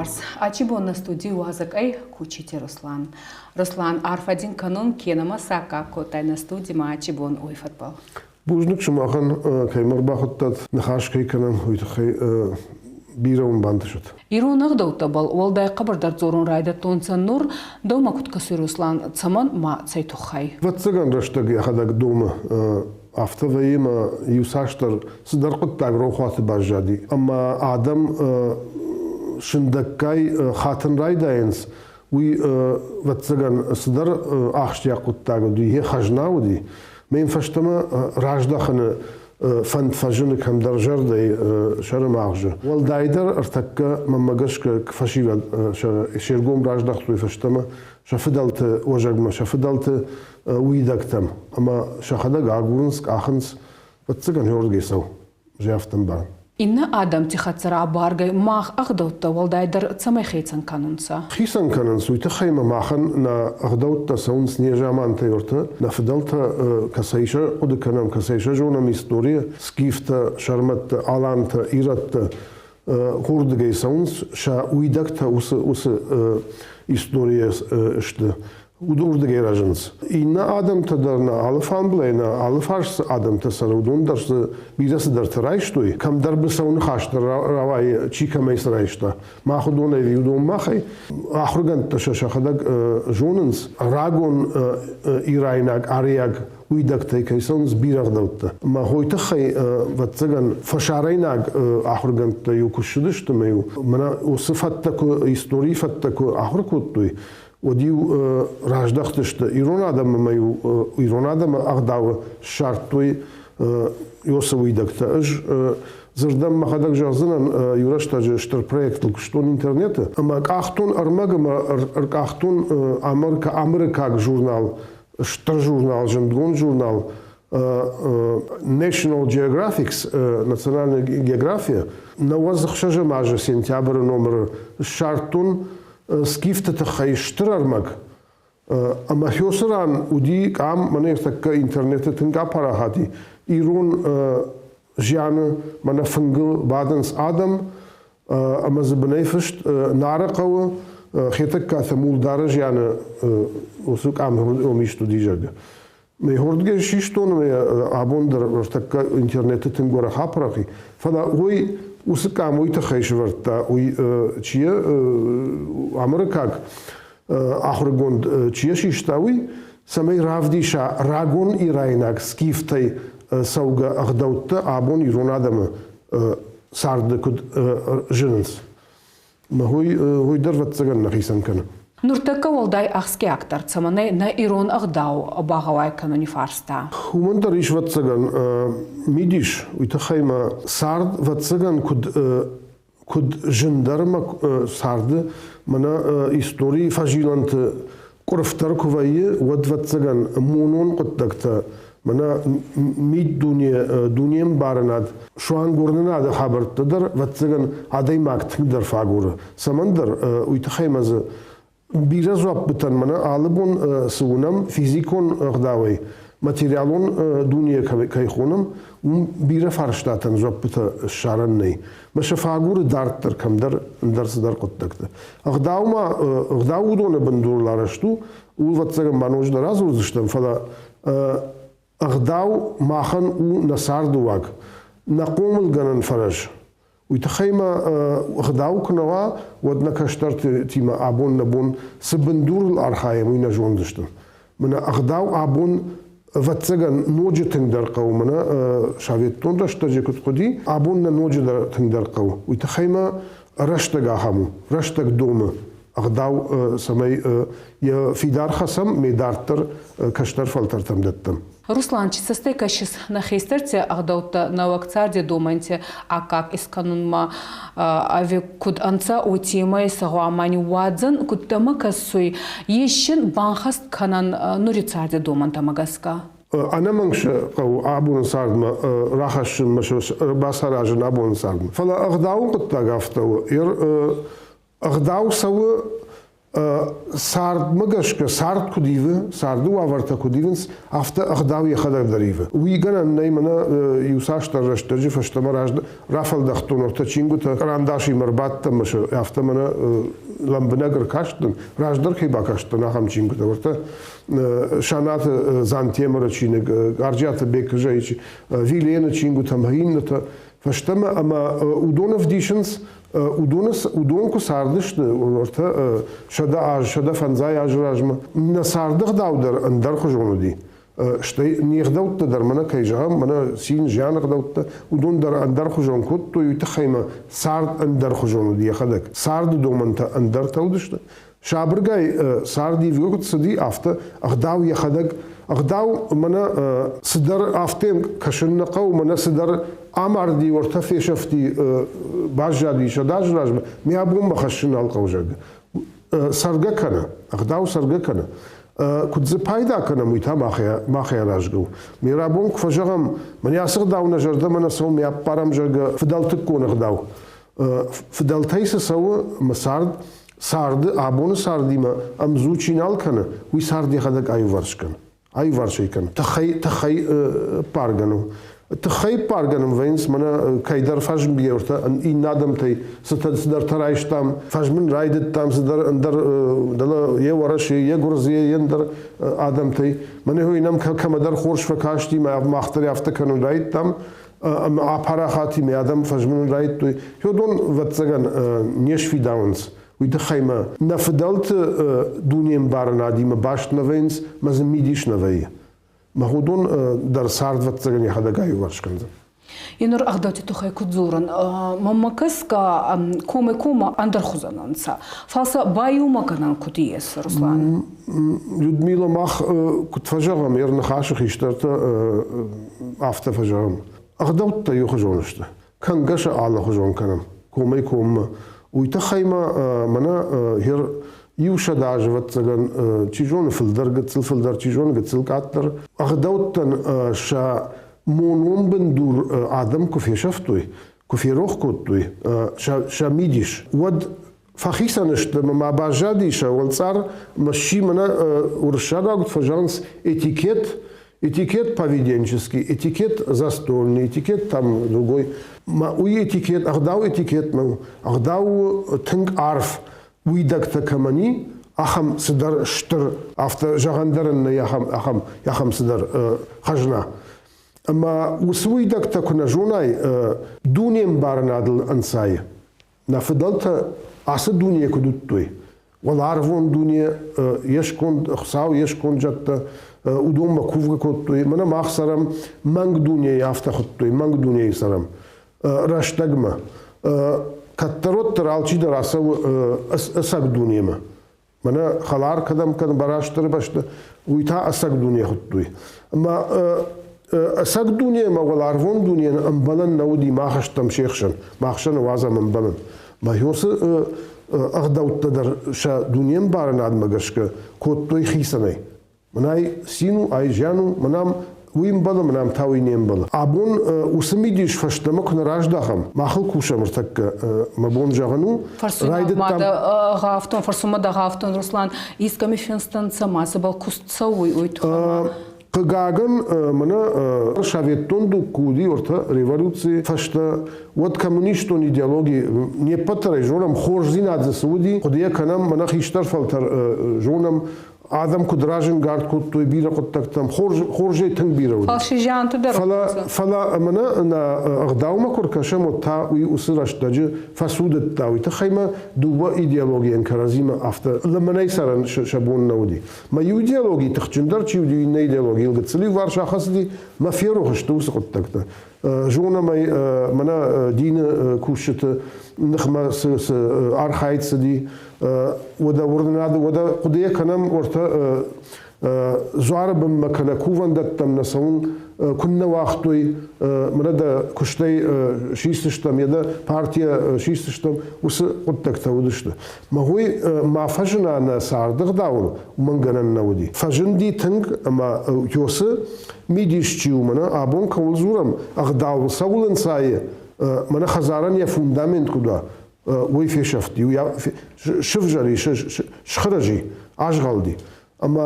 Уарз. Ачи бон нӕ студий уазӕг ӕй Кучити Руслан. Руслан, арфӕ дин кӕнун, кенӕмӕ саккаг кодтай нӕ студимӕ ачи бон уой фӕдбӕл. Бузныг сымахӕн, кӕй мӕ ӕрбахуыдтат, ныхас кӕй кӕнӕм, уый тыххӕй бирӕ уын бантысӕд. Ирон ӕгъдӕуттӕбӕл уӕлдай хъӕбӕрдӕр дзорун райдӕдтонцӕ нур, дӕумӕ куд кӕсуй, Руслан, цӕмӕн ма цӕй туххӕй? Ӕвӕццӕгӕн, рӕстӕг йӕхӕдӕг домы. Афтӕ вӕййы ӕмӕ иуцасдӕр цыдӕр хъуыддаг рохуаты баззади. Ӕмӕ адӕм сындӕггай хатын райдайынц, уый, ӕвӕццӕгӕн, цыдӕр ахсджиаг хъуыддаг уыди, йе хӕзна уыди. Мӕ йын фӕстӕмӕ раздӕхыны фӕнд фӕзыны кӕмдӕр зӕрдӕйы сӕры магъзы. Уӕлдайдӕр ӕртӕккӕ, мӕнмӕ гӕсгӕ, фӕсивӕд се ргом раздӕхтой фӕстӕмӕ сӕ фыдӕлты уӕзӕгмӕ, сӕ фыдӕлты уидӕгтӕм ӕмӕ сӕхӕдӕг агурынц, къахынц, ӕвӕццӕгӕн, Георгий цӕу, зӕфтӕн ба. Иннӕ адӕмти хӕццӕ рабаргӕй мах ӕгъдӕуттӕ уӕлдайдӕр цӕмӕй хецӕн кӕнунцӕ? Хицӕн кӕнынц уый тыххӕй ӕмӕ махӕн нӕ ӕгъдӕуттӕ цӕуынц незамантӕй ӕртӕ, нӕ фыдӕлтӕ кӕцӕй сӕ хъуыды кӕнӕм, кӕцӕй сӕ зонӕм историйӕ, скифтӕ, сӕрмӕттӕ, алантӕ, ирӕттӕ, хурдыгӕй цӕуынц, сӕ уидӕгтӕ уыцы, уыцы историйӕ сты. Уыдон рӕзынц. Иннӕ адӕмтӕ дӕр нӕ алыфамблай, нӕ алыфарс цы адӕмтӕ цӕры, уыдон дӕр дзы бирӕ цыдӕртӕ райстой. Кӕмдӕр быцӕу ныхас дӕр рауайы, чи кӕмӕй цы райста. Мах уыдон ӕви уыдон махӕй. Ахуыргӕндтӕ сӕ сӕхӕдӕг зонынц, рагон ирайнаг, ариаг уидӕгтӕй кӕй цӕуынц бирӕ ӕгъдӕуттӕ. Ӕмӕ хой тыххӕй, ӕвӕццӕгӕн, фӕсарӕйнаг ахуыргӕндтӕ-иу куы ссыдысты ӕмӕ-иу мӕнӕ уыцы фӕдтӕ куы, историйы фӕдтӕ куы ахуыр кодтой, уӕд-иу раздӕхтысты ирон адӕммӕ ӕмӕ-иу ирон адӕмы ӕгъдауы ссардтой Иосы уидӕгтӕ. Ӕз дзырдӕн мӕхӕдӕг зӕгъдзынӕн, иу рӕстӕджы стыр проектыл куыстон интернеты ӕмӕ къахтон ӕрмӕг ӕмӕ ӕркъахтон америкаг журнал, стыр журнал, зындгонд журнал National Geographic, национальная география, 96 азы сентябры номыры ссардтон скифты тыххӕй стыр ӕрмӕг. Ӕмӕ хёсы ран уыди къам, мӕнӕ ӕртӕккӕ интернеты тынг апарахат и, ирон зианы мӕнӕ фынгыл бадынц адӕм, ӕмӕ дзы бынӕй фыст Нары хъӕуы Хетӕгкаты Мулдары зианы уыцы къам ом ист уыди, зӕгъгӕ. Мӕ систон ӕмӕ абон дӕр ӕртӕккӕ интернеты тынг уӕрӕх апырах и. Фӕлӕ уый уыцы къам уый тыххӕй сӕвӕрдта, уый чи америкаг ахуыргонд чи систа, уый, цӕмӕй равдиса рагон ирайнаг скифтӕй цӕугӕ ӕгъдӕуттӕ абон ирон адӕмы царды куыд зынынц. Уый, уый дӕр, ӕвӕццӕгӕн, нӕ хицӕн кӕны. Нуртӕккӕ уӕлдай ахсгиагдӕр цӕмӕн ӕй нӕ ирон ӕгъдау багъӕуай кӕнуни фарста? Уымӕн дӕр ис, ӕвӕццӕгӕн, мидис. Уый тыххӕй ма цард, ӕвӕццӕгӕн, куыд куыд зындӕр ӕмӕ царды мӕнӕ историйы фӕзилӕнты къуырфдӕр куы вӕййы, уӕд, ӕвӕццӕгӕн, монон хъуыддӕгтӕ, мӕнӕ миддуне, дунеӕмбарынад, суанг уырнынады хабӕрттӕ дӕр, ӕвӕццӕгӕн, адӕймаг тынгдӕр фӕагуры. Цӕмӕндӕр, уый тыххӕй ма дзы бирӕ дзуаппытӕн мӕнӕ алы бон цы уынӕм физикон ӕгъдауӕй, материалон дуне кӕй хонӕм, уым бирӕ фарстатӕн дзуаппытӕ ссарӕн нӕй. Мӕ сӕ фӕагуры дарддӕр кӕмдӕр ӕндӕр цыдӕр хъуыддӕгты. Ӕгъдау ма, ӕгъдау уыдоны бындурыл арӕзт у, ууыл ӕвӕццӕгӕн ма ноджыдӕр радзурдзыстӕм, фӕлӕ ӕгъдау махӕн у нӕ цардыуаг, нӕ хъомылгӕнӕн фӕрӕз. Уый тыххӕй ма ӕгъдау куы нӕ уа, уӕд нӕ кӕстӕртимӕ абон нӕ бон цы бындурыл архайӕм, уый нӕ зондзыстӕм. Мӕнӕ ӕгъдау абон ӕвӕццӕгӕн ноджы тынгдӕр хъӕуы, мӕнӕ советтон рӕстӕджы куыд хъуыди, абон нӕ ноджыдӕр тынгдӕр хъӕуы. Уый тыххӕй ма рӕстӕг ахӕм у, рӕстӕг домы ӕгъдау, цӕмӕй йӕ фидар хӕцӕм, ме дарддӕр кӕстӕр фӕлтӕртӕм дӕттӕм. Руслан, чи цӕстӕй кӕсис нӕ хестӕрти ӕгъдӕуттӕ нӕуӕг царди домӕнти аккаг искӕнунмӕ ӕви куд ӕнцӕ, уотемӕй сӕ гъӕуама ниууадзӕн, куд дӕмӕ кӕсуй, ес ин банхӕст кӕнӕн нури царди домӕнтӕмӕ гӕсгӕ? Ӕнӕмӕнг сӕ хъӕуы абоны цардмӕ рахӕссынмӕ, бацаразын абоны цардмӕ. Фӕлӕ ӕгъдауы хъуыддаг афтӕ у. Ӕгъдау цӕуы. Цардмӕ гӕсгӕ цард куыд ивы, царды уавӕртӕ куыд ивынц, афтӕ ӕгъдау йӕхӕдӕг дӕр ивы. Уый гӕнӕн нӕй, мӕнӕ иуцасдӕр рӕстӕджы фӕстӕмӕ рафӕлдӕхтон ӕртӕ чингуытӕ, кърандасимӕ ӕрбадтӕн ӕмӕ сӕ афтӕ мӕнӕ лӕмбынӕг ӕркастӕн, раздӕр кӕй бакастӕн, ахӕм чингуытӕ. Уӕртӕ Санаты Дзантемыры чиныг, Гарджиаты Бекызӕйы, Вилены чингуытӕ ӕмӕ иннӕтӕ фӕстӕмӕ ӕмӕ уыдон ӕвдисынц, уыдоны, уыдон куы цардысты 300 аз, 150 азы размӕ, нӕ царды ӕгъдау дӕр ӕндӕрхуызон уыди. Стӕй не гъдӕуттӕ дӕр мӕнӕ кӕй зӕгъӕм, мӕнӕ цин, зианы ӕгъдӕуттӕ, уыдон дӕр ӕндӕрхуызон кодтой, уый тыххӕй ма цард ӕндӕрхуызон уыди йӕхӕдӕг. Царды домӕнтӕ ӕндӕртӕ уыдысты. Сабыргай цард ивгӕ куыд цыди, афтӕ ӕгъдау йӕхӕдӕг, ӕгъдау мӕнӕ цыдӕр афтӕ кӕсын нӕ хъӕуы, мӕнӕ цыдӕр амарди, уӕртӕ фесӕфти, баззади 100 азы размӕ, мӕ абонмӕ хӕссын нал хъӕуы, зӕгъгӕ. Цӕргӕ кӕны, ӕгъдау цӕргӕ кӕны. Куыд дзы пайда кӕнӕм, уый та махӕй аразгӕ у. Ме рабон куы фӕзӕгъӕм, мӕнӕ ацы ӕгъдау нӕ зӕрдӕмӕ нӕ цӕуы, ме аппарӕм, зӕгъгӕ, фыдӕлтыккон ӕгъдау. Фыдӕлтӕй цы цӕуы, мӕ цард, царды, абоны цардимӕ ӕмдзу чи нал кӕны, уый цард йӕхӕдӕг аиуварс кӕны. Аиуварс ӕй кӕны. Тыххӕй, тыххӕй ӕппаргӕ у. Тыххӕй ӕппаргӕ нын вӕййынц, мӕнӕ кӕйдӕр фӕзмгӕ иннӕ адӕмтӕй цыдӕртӕ райстам, фӕзмын райдыдтам цыдӕр ӕндӕр, дӕлӕ йе Уӕрӕсе, йе Гуырдзыйӕ, йе ндӕр адӕмтӕй. Мӕнӕ хой нӕм кӕмӕдӕр хорз фӕкасти, мах дӕр афтӕ кӕнын райдыдтам. Ӕмӕ апарахатимӕ адӕм фӕзмын райдыдтой. Уыдон, ӕвӕццӕгӕн, не сфидауынц. Уый тыххӕй ма нӕ фыдӕлты дунеӕмбарынадимӕ баст нӕ вӕййынц, мӕ дзы мидис нӕ вӕййы. Мӕ уыдон дӕр цард, ӕвӕццӕгӕн, йӕхӕдӕг аиуварс кӕндзӕн. Енур ӕгъдӕутти туххӕй куд дзорӕн, мӕнмӕ гӕсгӕ комӕй-коммӕ ӕндӕрхузӕн ӕнцӕ. Фал сӕ баеумӕ гӕнӕн куд ес, Руслан? Людмила, мах куыд фӕзӕгъӕм, йе рныхасы хистӕртӕ афтӕ фӕзӕгъӕм. Ӕгъдӕуттӕ иухуызон сты. Кӕнгӕ сӕ алыхуызон кӕнӕм, комӕй-коммӕ. Уый тыххӕй ма мӕнӕ хер 100 азы, ӕвӕццӕгӕн, чи зоны фылдӕр, гыццыл фылдӕр, чи зоны гыццыл къаддӕр. Ӕгъдӕуттӕн сӕ монон бындур адӕм куы фесӕфтой, куы ферох кодтой сӕ мидис, уӕд фӕхицӕн сты ӕмӕ ма баззади сӕ уӕлцъар ӕмӕ сси мӕнӕ уырыссагау куыд фӕзӕгъынц, этикет, этикет поведенческий, этикет застольный, этикет там другой. Ма уый этикет, ӕгъдау этикет нӕу. Ӕгъдау у тынг арф уидӕгтӕ кӕмӕн и, ахӕм цыдӕр стыр, афтӕ зӕгъӕн дӕр ын нӕй ахӕм, ахӕм, ахӕм цыдӕр хӕзна. Ӕмӕ уыцы уидӕгтӕ куы нӕ зонай, дунембарынадыл ӕнцайы. Нӕ фыдӕлтӕ ацы дуне куыд уыдтой, уӕларвон дуне, йе сконд Хуыцау, йе сконд зӕдтӕ, уыдонмӕ кувгӕ кодтой. Мӕнӕ мах цӕрӕм мӕнг дунейы, афтӕ хуыдтой, мӕнг дунейы цӕрӕм рӕстӕгмӕ. Кӕддӕр-уӕддӕр алчидӕр ацӕуы ӕцӕг дунемӕ. Мӕнӕ хӕлар кӕдӕм кӕны Барастыры бӕсты, уый та ӕцӕг дуне хуыдтой. Ӕмӕ ӕцӕг дуне ӕмӕ уӕларвон дунейӕн ӕмбӕлӕн нӕ уыди мах стӕм се хсӕн, мах сӕ ныуадзӕм ӕмбӕлын. Мӕ уыцы ӕгъдӕуттӕ дӕр сӕ дунеӕмбарынадмӕ гӕсгӕ кодтой хицӕнӕй. Мӕнӕй цин у, ай зиан у, мӕнӕм уый ӕмбӕлы, мӕнӕм та уый не мбӕлы. Абон уыцы мидис фӕстӕмӕ куы нӕ раздахӕм, махыл кусӕм ӕртӕккӕ, мӕ бон зӕгъын у, райдыдтам... Гъавтон, фӕрсунмӕ дӕ гъавтон, Руслан, искӕми финстӕнцӕ ма цӕбӕл куст цӕуй, уой туххӕй? Хъыгагӕн, мӕнӕ советтон дуг куы уыди, ӕртӕ революцийы фӕстӕ, уӕд коммунистон идеологи не ппӕт дӕр ӕй зонӕм, хорздзинад дзы цы уыди, хъуыдыйӕ кӕнӕм, мӕнӕ хистӕр фӕлтӕр зонӕм, адӕм куыд разӕнгард кодтой бирӕ хъуыддӕгтӕм, хорз, хорзӕй тынг бирӕ уыди. Фӕлсизианты дӕр. Фӕлӕ, фӕлӕ мӕнӕ нӕ ӕгъдаумӕ куы ркӕсӕм, уӕд та уый уыцы рӕстӕджы фӕцудыдта. Уый тыххӕй ма дыууӕ идеологийӕн кӕрӕдзимӕ афтӕ лымӕнӕй цӕрӕн сӕ бон нӕ уыди. Мӕ иу идеологи тыхджындӕр чи уыди, иннӕ идеологийыл гыццыл иуварс ахӕцыди, мӕ ферох сты уыцы хъуыддӕгтӕ. Зонӕм ӕй, мӕнӕ дины кусджыты ныхмӕ цы, цы архайд цыди, уӕдӕ уырнынады, уӕдӕ хъуыдыйӕ кӕнӕм уӕртӕ дзуары бынмӕ кӕнӕ кувӕндӕттӕм нӕ цӕуын куыннӕ уагътой, мӕнӕ дӕ куыстӕй сисдзыстӕм, йӕ дӕ партийӕ сисдзыстӕм, уыцы хъуыддӕгтӕ уыдысты. Мӕ уый ма фӕзына нӕ царды ӕгъдауыл, уымӕн гӕнӕн нӕ уыди. Фӕзынди тынг ӕмӕ Йосы мидис чи у, мӕнӕ абон кӕуыл дзурӕм, ӕгъдауыл цӕуыл ӕнцайы, мӕнӕ хӕдзарӕн йӕ фундамент куыд уа. Уый фесӕфти, сывзӕри, схырӕзи, азгъӕлди. Ӕмӕ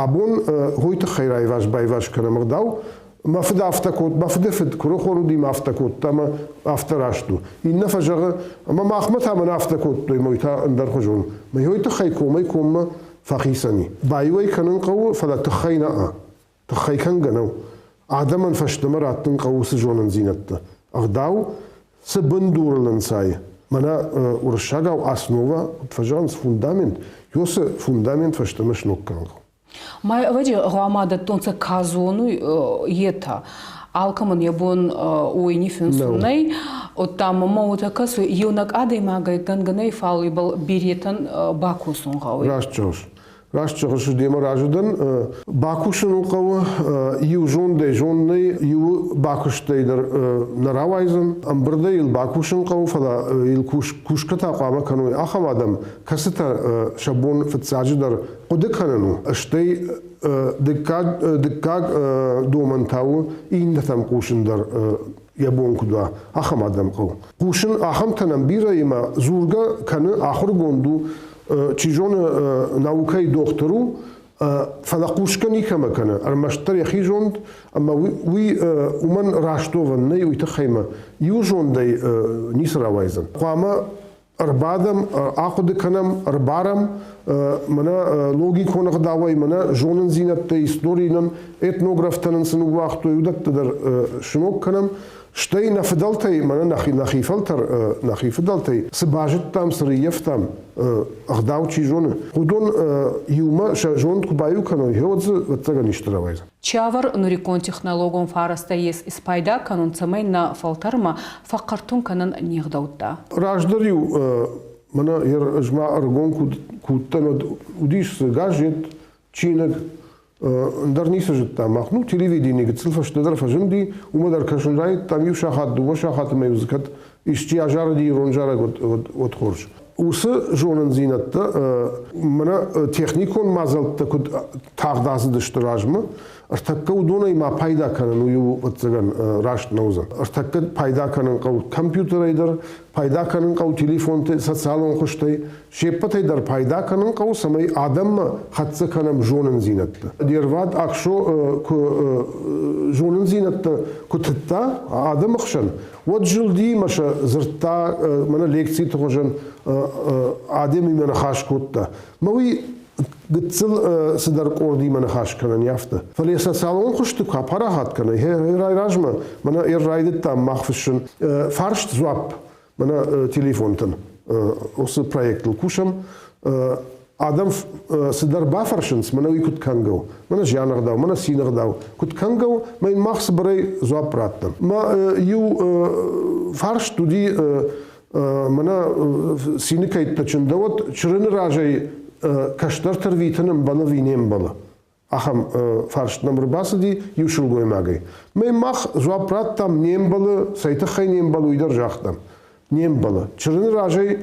абон уый тыххӕй райваз-байваз кӕнӕм ӕгъдау. Мӕ фыд афтӕ код, мӕ фыды фыд куырыхон уыди, мӕ афтӕ кодта, ӕмӕ афтӕ раст у. Иннӕ фӕзӕгъы, ӕмӕ махмӕ та мӕн афтӕ кодтой, мӕ уый та ӕндӕрхуызон. Мӕ уый тыххӕй комӕй-коммӕ фӕхицӕн и. Баиу ӕй кӕнын хъӕуы, фӕлӕ тыххӕй нӕ. Тыххӕй кӕнгӕ нӕу. Адӕмӕн фӕстӕмӕ раттын хъӕуы уыцы зонындзинӕдтӕ. Ӕгъдау цы бындурыл ӕнцайы, мӕнӕ уырыссагау основа, куыд фӕзӕгъынц, фундамент, уыцы фундамент фӕстӕмӕ сног кӕнын хъӕуы. Ма ӕвӕджи гъӕуама дӕттонцӕ ка зонуй, етӕ. Алкӕмӕн йӕ бон уой ниффинсун нӕй. Удта мӕмӕ уотӕ кӕсуй, еунӕг адӕймагӕй гӕнгӕ нӕй, фал ибӕл беретӕн бакосун гъӕуй. Раст зӕгъыс. Раст зӕгъыс, демӕ разы дӕн. Бакусын ыл хъӕуы иу зондӕй зонд нӕй, иу бакуыстӕй дӕр нӕ рауайдзӕн. Ӕмбырдӕй йыл бакусын хъӕуы, фӕлӕ йыл кусгӕ та хъуамӕ кӕной ахӕм адӕм, кӕцытӕ сӕ бон фыццаджыдӕр хъуыды кӕнын у, стӕй дыккаг домӕн та у иннӕтӕм хъусын дӕр йӕ бон куыд уа, ахӕм адӕм хъӕуы. Хъусын ахӕмтӕ нӕм бирӕимӕ дзургӕ кӕны, ахуыргонд у, чи зоны, наукӕйы дохтыр у, фӕлӕ хъусгӕ никӕмӕ кӕны, ӕрмӕстдӕр йӕхи зонд, ӕмӕ уый уымӕн раст уӕвӕн нӕй, уый тыххӕй мӕ иу зондӕй ницы рауайдзӕн. Хъуамӕ ӕрбадӕм, ахъуыды кӕнӕм, ӕрбарӕм, мӕнӕ логикон ӕгъдауӕй, мӕнӕ зонындзинӕдтӕ, историйы нын, этнографтӕ нын цы ныууагътой, уыдӕттӕ дӕр сног кӕнӕм. Стӕй нӕ фыдӕлтӕй, мӕнӕ нӕхи фӕлтӕр, нӕхи фыдӕлтӕй цы базыдтам, цы рыййӕфтам, ӕгъдау чи зоны, уыдон иумӕ сӕ зонд куы баиу кӕной, гъе уӕд дзы, ӕвӕццӕгӕн, исты рауайдзӕн. Цавӕр нуриккон технологон фӕрӕзтӕ ес испайда кӕнун, цӕмӕй нӕ фӕлтӕрмӕ фӕхъхъӕртун кӕнӕн не гъдӕуттӕ? Раздӕр-иу мӕнӕ ӕз ма ӕрыгон куы уыдтӕн, уӕд уыдис дзы газет, чиныг, ӕндӕр ницы зыдтам мах. Ну, телевидени гыццыл фӕстӕдӕр фӕзынди, уымӕ дӕр кӕсын райдыдтам иу сахат, дыууӕ сахаты ӕмӕ-иу дзы кӕд исчи азарыди ирон зарӕг, уӕд хорз. Уыцы зонындзинӕдтӕ мӕнӕ техникон мадзӕлттӕ куыд тагъд ацыдысты размӕ, ӕртӕккӕ уыдонӕй ма пайда кӕнын уый у, ӕвӕццӕгӕн, раст нӕ уыдзӕн. Ӕртӕккӕ пайда кӕнын хъӕуы компьютерӕй дӕр, пайда кӕнын хъӕуы телефонты социалон хуызтӕй, се ппӕтӕй дӕр пайда кӕнын хъӕуы, цӕмӕй адӕммӕ хӕццӕ кӕнӕм зонындзинӕдтӕ. Де рвад Аксо куы зонындзинӕдтӕ куы тыдта адӕмы хсӕн, уӕд зылди ӕмӕ сӕ дзырдта, мӕнӕ лекциты хуызӕн адӕмимӕ ныхас кодта. Мӕ уый гыццыл цыдӕр къордимӕ ныхас кӕнӕн афтӕ. Фӕлӕ социалон хуызты куы апарахат кӕнай, размӕ, мӕнӕ ӕррайдыдтам мах фыссын фарст-дзуапп мӕнӕ телефонтӕн уыцы проектыл кусӕм. Адӕм цыдӕр бафӕрсынц, мӕнӕ уый куыд кӕнгӕ у, мӕнӕ зианы ӕгъдау, мӕнӕ цины ӕгъдау куыд кӕнгӕ у, мӕ йын мах цыбырӕй дзуапп раттӕм. Мӕ иу фарст уыди, мӕнӕ цины кӕйттӕ чындӕуӕд, чырыны разӕй кӕстӕрты рвитын ӕмбӕлы ӕви не мбӕлы. Ахӕм фарст нӕм ӕрбацыди иу сылгоймагӕй. Мӕ мах дзуапп радтам, не мбӕлы, цӕй тыххӕй не мбӕлы, уый дӕр загътам. Не мбӕлы. Чырыны разӕй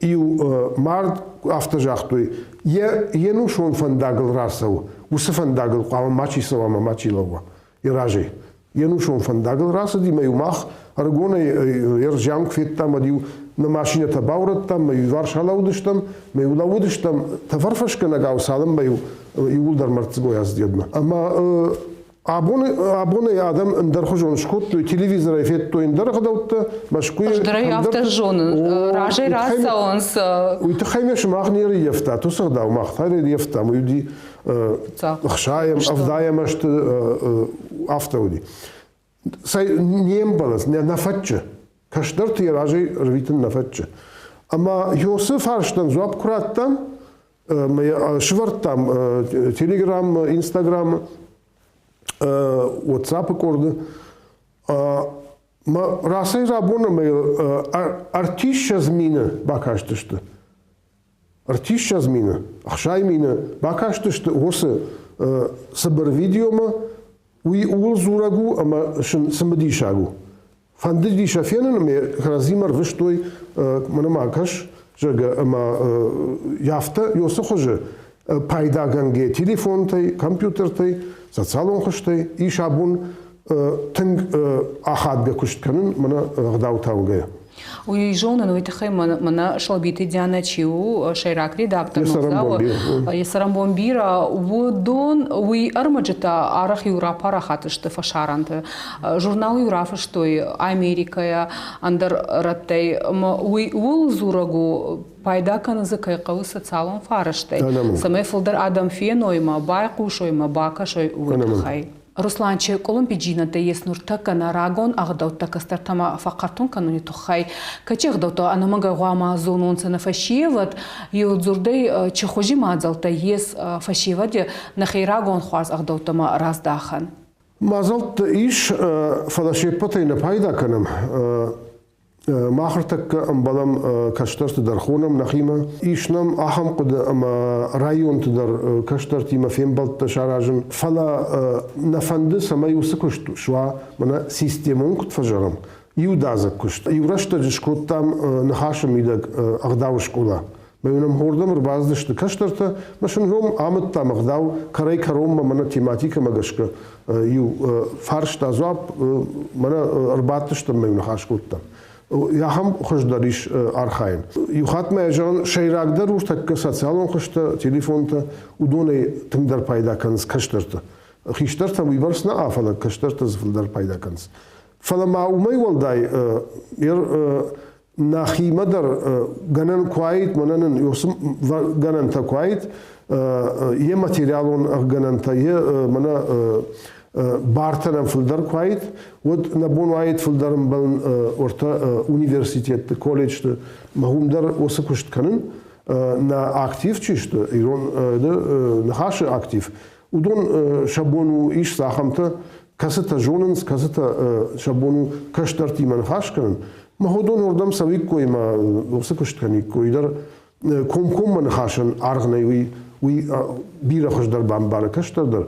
иу мард афтӕ загътой, йӕ йе нусон фӕндагыл рацӕуы, уыцы фӕндагыл хъуамӕ мачи цӕуа ӕмӕ мачи лӕууа йӕ разӕй. Йе нусон фӕндагыл рацыди ӕмӕ-иу мах ӕрыгонӕй йе рзиан куы федтам, уӕд-иу нӕ машинӕтӕ баурӕдтам, мӕ иуварс алӕууыдыстӕм, мӕ-иу лӕууыдыстӕм тӕфӕрфӕсгӕнӕгау, цалынмӕ-иу иууылдӕр мӕрддзыгой ацыди уӕдмӕ. Ӕмӕ абонӕй адӕм ӕндӕрхуызон скодтой, телевизорӕй федтой ӕндӕр ӕгъдӕуттӕ, Мӕскуыйы Хуыздӕрӕй афтӕ зонын, разӕй рацӕуынц. Уый тыххӕй ме сымах не рыййӕфтат, уыцы ӕгъдау мах та ӕрыййӕфтам, уый уыди ӕхсайӕм, ӕвдайӕм азты афтӕ уыди. Цӕй не мбӕлынц, нӕ фӕтчы. Кӕстӕрты йӕ разӕй ӕрвитын нӕ фӕтчы. Ӕмӕ Йосы фарстӕн дзуапп куы радтам, сывӕрдтам Телеграм, Инстаграм, WhatsApp-ы къорды, мӕ рацӕй рабон ӕмӕ 60 000 бакастысты. 60 000, 60 000 бакастысты уыцы цыбыр видеомӕ, уый ууыл дзурӕг у ӕмӕ цымыдисаг у. Фӕндыди сӕ фенын ӕмӕ кӕрӕдзимӕ рвыстой, мӕнӕ ма кӕс, зӕгъгӕ, ӕмӕ афтӕ уыцы хуызы пайдагӕнгӕ телефонтӕй, компьютертӕй, социалон хуызтӕй ис абон тынг ахадгӕ куыст кӕнын мӕнӕ ӕгъдау таугӕйӕ. Уый зонын, уый тыххӕй мӕнӕ Шалбиты Дианӕ чи у, сӕйраг редактор Ногдзауы, йӕ цӕрӕнбон бирӕ, уыдон уый ӕрмӕджытӕ арӕх-иу рапарахат сты фӕсарӕнты. Журнал-иу рафыстой Америкӕйӕ, ӕндӕр рӕттӕй. Уый ууыл дзурӕг у, пайда кӕнын дзы кӕй хъӕуы социалон фӕрӕзтӕй, цӕмӕй фылдӕр адӕм феной ма байхъусой ма бакӕсой, уый тыххӕй. Русланчы къуылымпиджинӕдтӕ ес нуртӕккӕ нӕ рагон ӕгъдӕуттӕ кӕстӕртӕмӕ фӕхъхъӕртун кӕнуни туххӕй. Кӕци ӕгъдӕуттӕ ӕнӕмӕнгӕ гъуама зононцӕ нӕ фӕсевӕд, еудзурдӕй чи хузи мадзӕлттӕ ес фӕсевӕди нӕхе рагон хуарз ӕгъдӕуттӕмӕ раздахӕн? Мадзӕлттӕ ис, фӕлӕ се ппӕтӕй нӕ пайда кӕнӕм. Мах ӕртӕккӕ ӕмбӕлӕм кӕстӕрты дӕр хонӕм нӕхимӕ. Ис нӕм ахӕм хъуыды ӕмӕ районты дӕр кӕстӕртимӕ фембӕлдтӕ саразын. Фӕлӕ нӕ фӕнды, цӕмӕй уыцы куыст суа мӕнӕ системон куыд фӕзӕгъӕм, иудадзыг куыст. Иу рӕстӕджы скодтам ныхасы мидӕг ӕгъдауы скъола. Мӕ нӕм хордӕм ӕрбацыдысты кӕстӕртӕ, мӕ сын ном амыдтам ӕгъдау кӕрӕй-кӕронмӕ мӕнӕ тематикӕмӕ гӕсгӕ иу фарста дзуапп мӕнӕ ӕрбадтыстӕм мӕ ныхас кодтам. Ахӕм хуыздӕр ис архайын. Иу хатт ма зӕгъын, сӕйрагдӕр у тӕккӕ социалон хуызтӕ, телефонтӕ, уыдонӕй тынгдӕр пайда кӕнынц кӕстӕртӕ. Хистӕртӕ уыйбӕрц нӕ, фӕлӕ кӕстӕртӕ дзы фылдӕр пайда кӕнынц. Фӕлӕ ма уымӕй уӕлдай нӕхимӕ дӕр гӕнӕн куы уаид, мӕнӕ нын гӕнӕнтӕ куы уаид, йе материалон гӕнӕнтӕ, йе мӕнӕ бартӕ нӕм фылдӕр куы уаид, уӕд нӕ бон уаид фылдӕр ӕмбӕлын уӕртӕ университетты, колледжты, мӕ уым дӕр уыцы куыст кӕнын. Нӕ актив чи сты, ирон ныхасы актив, уыдон сӕ бон у ис цахӕмтӕ, кӕцытӕ зонынц, кӕцытӕ сӕ бон у кӕстӕртимӕ ныхас кӕнын. Мӕ уыдон уырдӕм цӕуиккой ӕмӕ уыцы куыст кӕниккой дӕр комкоммӕ ныхасӕн аргъ нӕй, уый, уый бирӕ хуыздӕр бамбары кӕстӕр дӕр,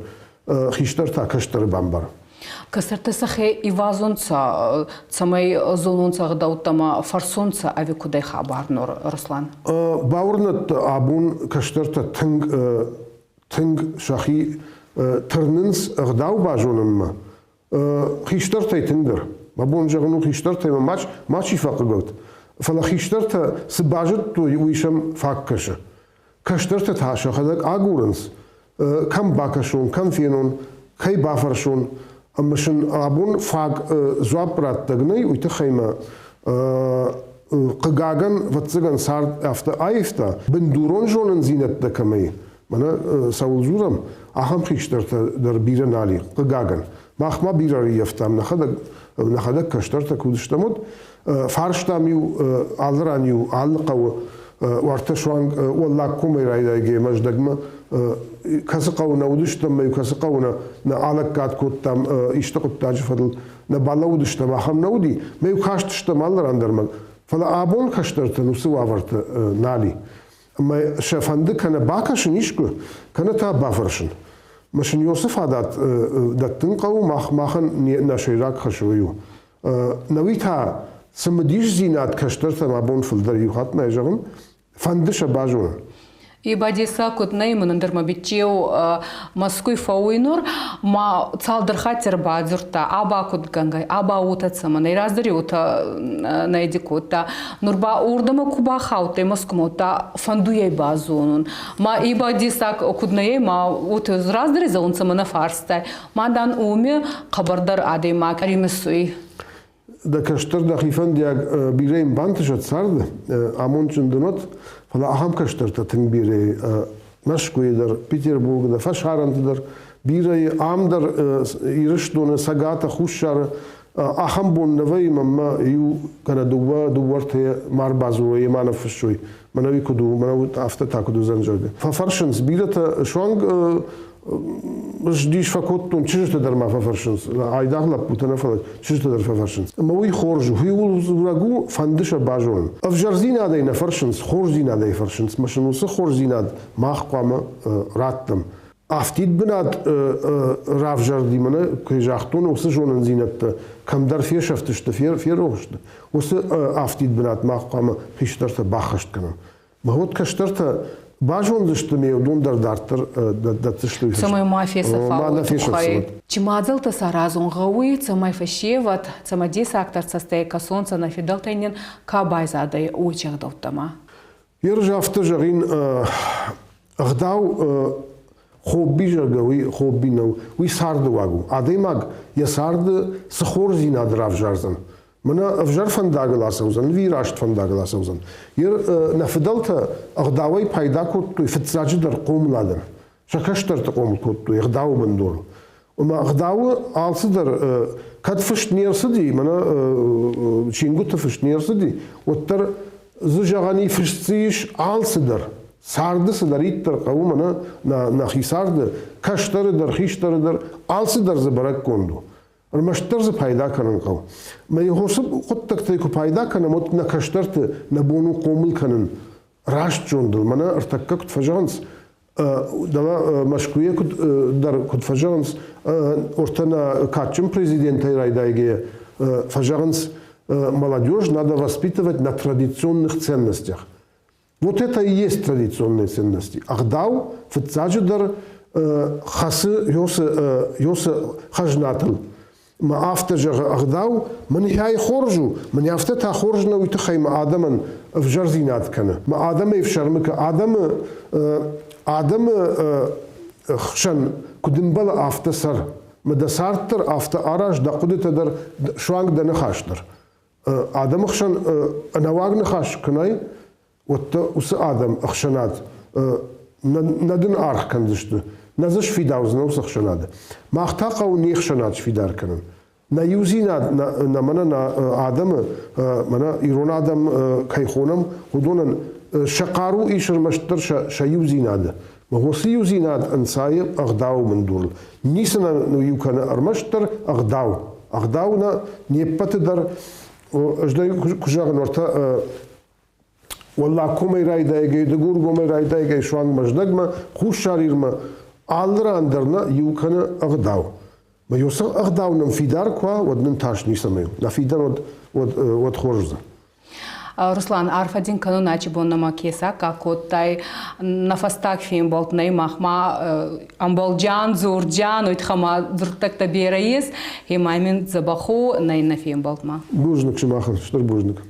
хистӕр та кӕстӕры бамбары. Кӕстӕртӕ сӕхе ивазунцӕ, цӕмӕй зонунцӕ ӕгъдӕуттӕмӕ, фӕрсунцӕ ӕви кудӕй хабар нур, Руслан? Бауырнӕд абон кӕстӕртӕ тынг тынг сӕхи тырнынц ӕгъдау базонынмӕ, хистӕртӕй тынгдӕр. Мӕ бон зӕгъын у, хистӕртӕй мӕ мачи фӕхъыгӕут, фӕлӕ хистӕртӕ цы базыдтой, уый сӕм фаг кӕсы. Кӕстӕртӕ та сӕхӕдӕг агурынц, кӕм бакӕсон, кӕм фенон, кӕй бафӕрсон, ӕмӕ сын абон фаг дзуапп раттӕг нӕй, уый тыххӕй мӕ хъыгагӕн, ӕвӕццӕгӕн, цард афтӕ аивта, бындурон зонындзинӕдтӕ кӕмӕй, мӕнӕ цӕуыл дзурӕм, ахӕм хистӕртӕ дӕр бирӕ нал и, хъыгагӕн. Мах ма бирӕ ӕрыййӕфтам нӕхӕдӕг, нӕхӕдӕг кӕстӕртӕ куы уыдыстӕм, уӕд фарстам-иу алы ран-иу алы хъӕуы уартӕ суанг Уӕллаг комӕй райдайгӕ Мӕздӕгмӕ кӕцы хъӕуы нӕ уыдыстӕм, ӕмӕ-иу кӕцы хъӕуы нӕ, нӕ алӕггад кодтам исты хъуыддаджы фӕдыл, нӕ балӕууыдыстӕм, ахӕм нӕ уыди. Мӕ-иу кастыстӕм алы ран дӕр мӕ. Фӕлӕ абон кӕстӕртӕн уыцы уавӕртӕ нал и. Ӕмӕ сӕ фӕнды кӕнӕ бакӕсын искуы, кӕнӕ та бафӕрсын. Мӕ сын уыцы фадат дӕттын хъӕуы, мах махӕн нӕ сӕйраг хӕс уый у. Науи та цымыдисдзинад кӕстӕртӕм абон фылдӕр иу хатт нӕ зӕгъын, фӕнды сӕ базонын. И бадеса куд нӕй, мӕнӕн дӕр мӕ биччеу Мӕскуй фӕууй нур, ма цалдӕр хатти ӕрбадзурдта, аба куд гӕнгӕй, аба уотӕ цӕмӕн ӕй, раздӕри уотӕ нӕйди кодта. Нур ба уордӕмӕ ку бахаудтӕй Мӕскумӕ, уӕдта фӕндуй ӕй базонун. Ма и бадесаг куд нӕй, ма уотӕ раздӕри зӕгъунцӕ мӕнӕ фарстай. Ма дан уоми хъӕбӕрдӕр адӕймаг ӕримисуй. Дӕ кӕстӕр дӕхи фӕндиаг бирӕ йын бантысӕд царды, амондджын дын уӕд, фӕлӕ ахӕм кӕстӕртӕ тынг бирӕ Мӕскуыйы дӕр, Петербургы дӕр, фӕсарӕнты дӕр, бирӕйы ам дӕр Ирыстоны, Цӕгаты, Хуссары ахӕм бон нӕ вӕййы, мӕнмӕ иу кӕнӕ дыууӕ, дыууӕ ӕртӕйӕ ма ӕрбадзурой, ма ныффыссой, мӕнӕ уый куыд у, мӕнӕ афтӕ та куыд уыдзӕн, зӕгъгӕ. Фӕфӕрсынц бирӕтӕ суанг ӕз дис фӕкодтон, чызджытӕ дӕр ма фӕфӕрсынц, айдагъ лӕппутӕ нӕ, фӕлӕ чызджытӕ дӕр фӕфӕрсынц. Ӕмӕ уый хорз у, уый ууыл дзурӕг у, фӕнды сӕ базонын. Ӕвзӕрдзинадӕй нӕ фӕрсынц, хорздзинадӕй фӕрсынц, ӕмӕ сын уыцы хорздзинад мах хъуамӕ раттӕм. Афтид бынат равзӕрди, мӕнӕ кӕй загътон, уыцы зонындзинӕдтӕ кӕмдӕр фесӕфтысты, ферох сты. Уыцы афтид бынат мах хъуамӕ хистӕртӕ баххӕст кӕнӕм. Мӕ уӕд кӕстӕртӕ Базондзысты ме уыдон дӕр дарддӕр дӕтдзысты. Цӕмӕй ма фесӕфа, уой туххӕй. Чи мадзӕлттӕ саразун гъӕуй, цӕмӕй фӕсевӕд, цӕмӕдесагдӕр цӕстӕй кӕсонцӕ нӕ фидӕлтӕй нин ка байзадӕй, уой ӕгъдӕуттӕмӕ? Ерыс афтӕ зӕгъин, ӕгъдау хобби, зӕгъгӕ, уый хобби нӕу, уый царды уаг у. Адӕймаг йӕ царды цы хорздзинад равзардзӕн, мӕнӕ ӕвзӕр фӕндагыл ацӕудзӕн, ӕви раст фӕндагыл ацӕудзӕн. Нӕ фыдӕлтӕ ӕгъдауӕй пайда кодтой фыццаджыдӕр хъомыладӕн. Сӕ кӕстӕрты хъомыл кодтой ӕгъдауы бындурыл. Ӕмӕ ӕгъдауы алцыдӕр кӕд фыст не рцыди, мӕнӕ чингуыты фыст не рцыди, уӕддӕр дзы зӕгъӕн и фыст дзы ис алцыдӕр. Царды цыдӕриддӕр хъӕуы мӕнӕ нӕхи царды, кӕстӕры дӕр, хистӕры дӕр, алцыдӕр дзы бӕрӕггонд у. Ӕрмӕстдӕр дзы пайда кӕнын хъӕуы. Мӕ Йегъовӕ хъуыддӕгтӕй куы пайда кӕнӕм, уӕд нӕ кӕстӕрты нӕ бон у хъомыл кӕнын раст зондыл. Мӕнӕ ӕртӕккӕ куыд фӕзӕгъынц, дӕлӕ Мӕскуыйӕ куыд дӕр куыд фӕзӕгъынц, ортӕ нӕ кадджын президентӕй райдайгӕйӕ фӕзӕгъынц, молодежь надо воспитывать на традиционных ценностях. Вот это и есть традиционные ценности. Ӕгъдау фыццаджыдӕр хӕцы Йосы хӕзнатыл. Мӕ афтӕ зӕгъы ӕгъдау, мӕнӕй хорз у, мӕнӕ афтӕ та хорз нӕ уый тыххӕй мӕ адӕмӕн ӕвзӕрдзинад кӕны. Мӕ адӕмӕй ӕфсӕрмы адӕмы адӕмы хсӕн куыд ӕмбӕлы, афтӕ цӕр. Мӕ дӕ цард дӕр афтӕ араз, дӕ хъуыдытӕ дӕр, суанг дӕ ныхас дӕр. Адӕмы хсӕн ӕнӕуаг ныхас кӕнай, уӕдта уыцы адӕм ӕхсӕнад нӕ дын аргъ кӕндзысты, нӕ дзы сфидаудзынӕ уыцы ӕхсӕнады. Мах та хъӕуы не хсӕнад сфидар кӕнын. Нӕ иудзинад, нӕ мӕнӕ нӕ адӕмы, мӕнӕ ирон адӕм кӕй хонӕм, уыдонӕн сӕ хъару ис ӕрмӕстдӕр сӕ иудзинады. Уыцы иудзинад ӕнцайы ӕгъдауы бындурыл. Ницы нӕ иу кӕны ӕрмӕстдӕр ӕгъдау. Ӕгъдау нӕ не ппӕты дӕр, ӕз дӕр куы зӕгъын, уӕртӕ Уӕллагкомӕй райдайгӕй, Дыгургомӕй райдайгӕй суанг Мӕздӕгмӕ, Хуссар Ирмӕ, алы ран дӕр нӕ иу кӕны ӕгъдау. Мӕ уыцы ӕгъдау нӕм фидар куы уа, уӕд нын тас ницӕмӕй у. Нӕ фидӕн уӕд, уӕд, уӕд хорз уыдзӕн. Руслан, арфӕ дин кӕнун ачи боннӕмӕ ке саккаг кодтай. Нӕ фӕстаг фембӕлд нӕй махмӕ ӕмбалджан, дзурджан, уой туххӕй ма дзурдтӕгтӕ берӕ ес. Ема мин дзӕбӕх у нӕ иннӕ фембӕлдмӕ. Бузныг сымахӕн, стыр бузныг.